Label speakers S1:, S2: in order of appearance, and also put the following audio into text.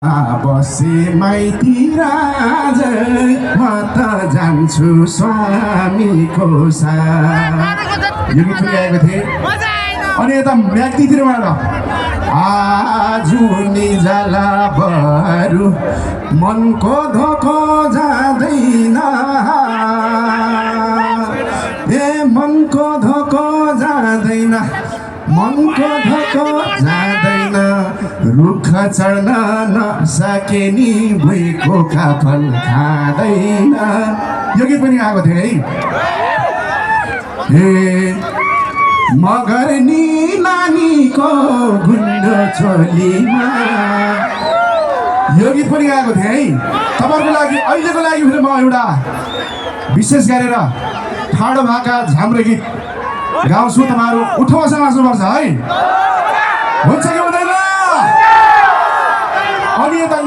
S1: बसे माइती राज म त जान्छु स्वामीको साथ। यो गीत सुनिआएको थिएँ। अनि यता म्याग्दीतिरबाट आज निजाला बरु मनको धोको जाँदैन, ए मनको धोको जाँदैन, मनको धोको जाँदैन, रुख चढ्न नसके नि भुइँको फल खाँदैन। यो गीत पनि आएको थियो है। मगर नि नानीको गुन्डो चोलीमा, यो गीत पनि आएको थियो है। तपाईँहरूको लागि अहिलेको लागि फेरि म एउटा विशेष गरेर ठाडो भाका झाम्रो गीत गाउँछु। तपाईँहरू उठोसँग हाँस्नुपर्छ है, हुन्छ कि हुँदैन? अनि यता